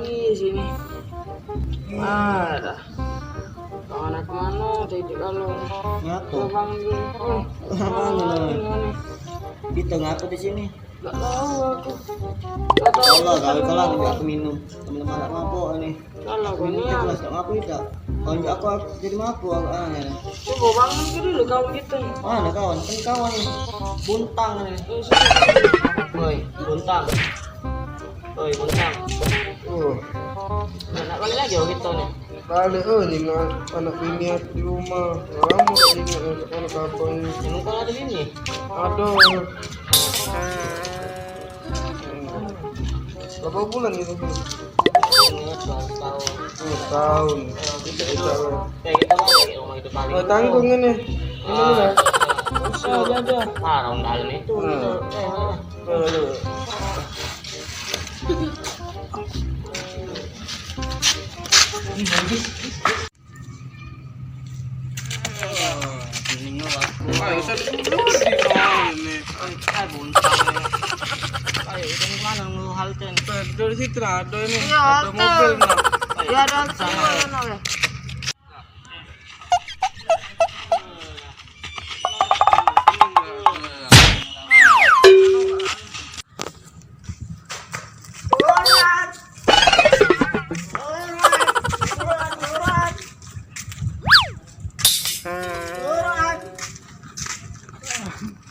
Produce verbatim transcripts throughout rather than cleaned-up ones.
Di sini. Ada. Kawan aku mano tadi kalau. Ngapo? Lubang ni. Oh, mano? Kita ngapo di sini? Gak tahu aku. Gak tahu. Allah, kau kalah aku minum. Teman-teman nak mabuk ni. Kalah aku minum. Jelas gak mabuk dah. Kalau aku, aku jadi mabuk aku, ah, ya. Coba bangun ke dulu kawan kita ni. Mana kawan? Kan kawan ni. Buntang ni. Woi, Buntang. Woi, Buntang. Oh. Nak balik lagi kita ni. Balik, oh, nengok anak bini aku di rumah. Lama tak nengok anak abang ni. Emang kau ada bini? Ada. Berapa bulan gitu? Dua tahun. Dua tahun. Kita, kita, kita balik ke rumah itu paling. Oh, tanggung ini. Ini ah, udah. Udah, udah, udah. Ah, orang dalam itu. Hmm. Gitu. Eh, eh. Ayo, saya dulu di bawah ini. Ayo, Buntang. Ayo, itu di mana lu halte ni? Dari situ lah, ada ini. Iya, ada halte. Mobil, nah. Iya, ada halte. Sana. Mana, ya?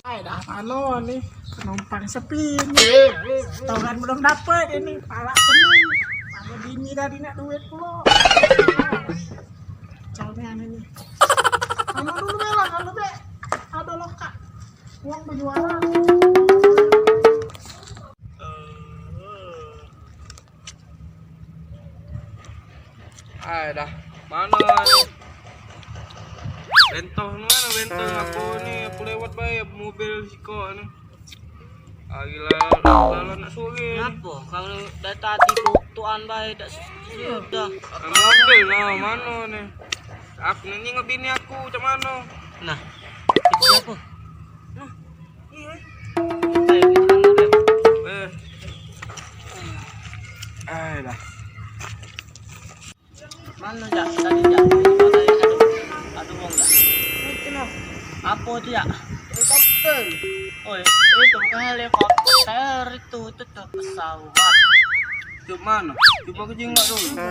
Ai, dah mano ni penumpang sepi ni. Setoran belum dapat ini, palak penuh. Ada bini tadi nak duit pulo. Kacau nian ini. Mano dulu be lah, kalu be ado lokak. Uang bejualan. Ai dah. Mano ni? Bentoh ni mano bentoh aku ni? Aku lewat bae mobil sikok ni. Ah, gila, lalu nak sore ni. Ngapo? Kalu dari tadi tuan bae dak sudah. Mobil nah, mano ni? Aku ni nengok bini aku, cak mano? Nah, itu siapo? Nah, iyo. Ayo, kita ambil, Beb. Eh. Ai dah. Mano, Jak? Tadi, Jak. Ado, ado wong, Jak. Itu nah. Apo tu, Jak? Helikopter. Oh, itu bukan helikopter itu, itu tuh pesawat. Itu mano? Coba aku jingok dulu.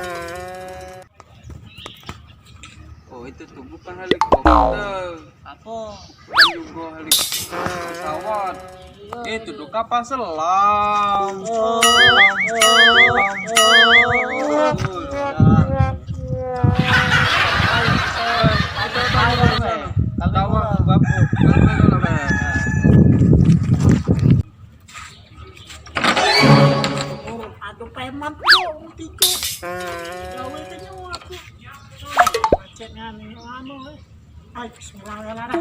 Oh, itu tuh bukan helikopter. Apo? Bukan jugo helikopter, pesawat. Itu tuh kapal selam. Selam, selam, selam. Tawa, bapak. Aduh, preman tu, tigo. Gawe tu nyawa aku. Macet ngani, anu, eh. Ai, bismillah, ya lah, dah.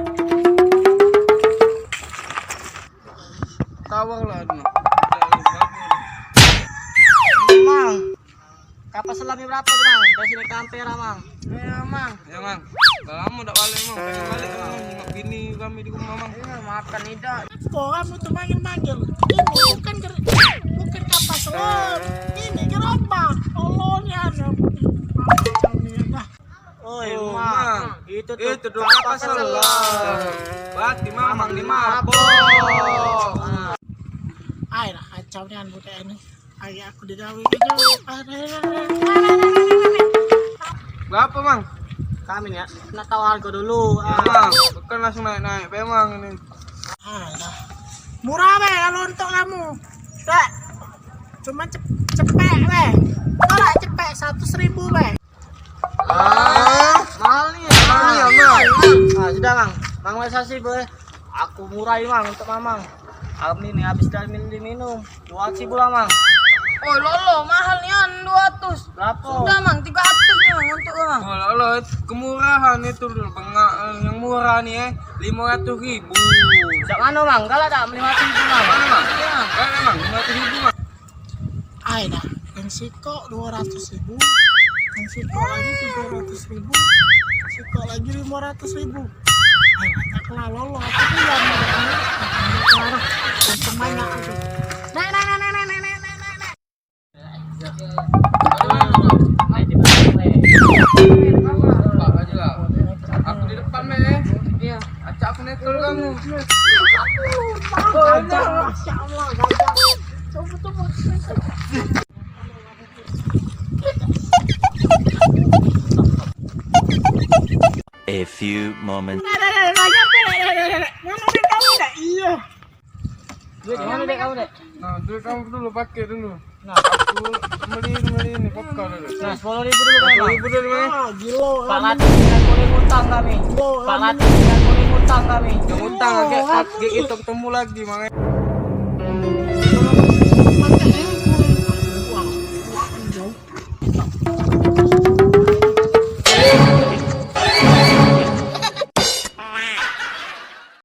Tawang lah, anu. Mang, kapal selamnya berapa tu, Mang? Dari sini ke Ampera, Mang. Iya, Mang. Ya, Mang. Dah lamo dak balik, Mang. Pengen balik, Mang. Nengok bini kami di rumah, Mang. Iya, makan idak. Kok kamu tuh manggil-manggil? Ini bukan ger-, bukan kapal selam. Ini gerobak. Tolongnya ada. Oi, oh, Mang. Mang. Itu tuh kapal selam. Berarti Mamang ni mabok. Ai lah, kacau nian budak ini. Ai, aku digawe gitu. Berapa, Mang? Kami ya, nak tahu harga dulu. Ya, ah. Mang, bukan langsung naik-naik, Bang, ini. Alah. Murah be kalau untuk kamu. Dek. Cuma cep-, cepek be. Kalau cepek seratus ribu be. Ah, mahal ni. Mahal ni, mahal. Ah, sudah, Mang. Mang, wes sasi, boy. Aku murai, Mang, untuk Mamang. Kami ni habis dari minum. Dua ratus ribu lah, Mang. Oh, lolo, mahal nian, dua ratus. Berapa? Sudah, Mang, tiga ratus ni, Mang, untuk Mamang. Oh, lolo, kemurahan itu dulu, bengak, eh, yang murah ni, eh, lima ratus ribu. Cak mano, Mang? Galak tak lima ratus ribu, Mang? Mana, Mang? Iya. Galak, Mang, lima ratus ribu, Mang. Ai dah, yang sikok dua ratus ribu, yang sikok lagi tiga ratus ribu, sikok lagi lima ratus ribu. Ai, banyak lah, lolo, aku tu yang banyak. Untung banyak aku. Nek, nek, nek. Nek, nek, nek. Gajah, Masya Allah, gajah. Coba, coba. A few moments. Mana duit kamu, Dek? Iya. Duit mana duit kamu, Dek? Nah, duit kamu dulu, pakai dulu. Nah, aku beli, beli ini, pokok dulu. Nah, sepuluh ribu dulu, Bang. Sepuluh ribu dulu, Bang. Ah, gila. Empat ratus dengan kulit utang kami. Empat ratus dengan kulit utang kami. Yang utang, agak, agak kita ketemu lagi, Bang.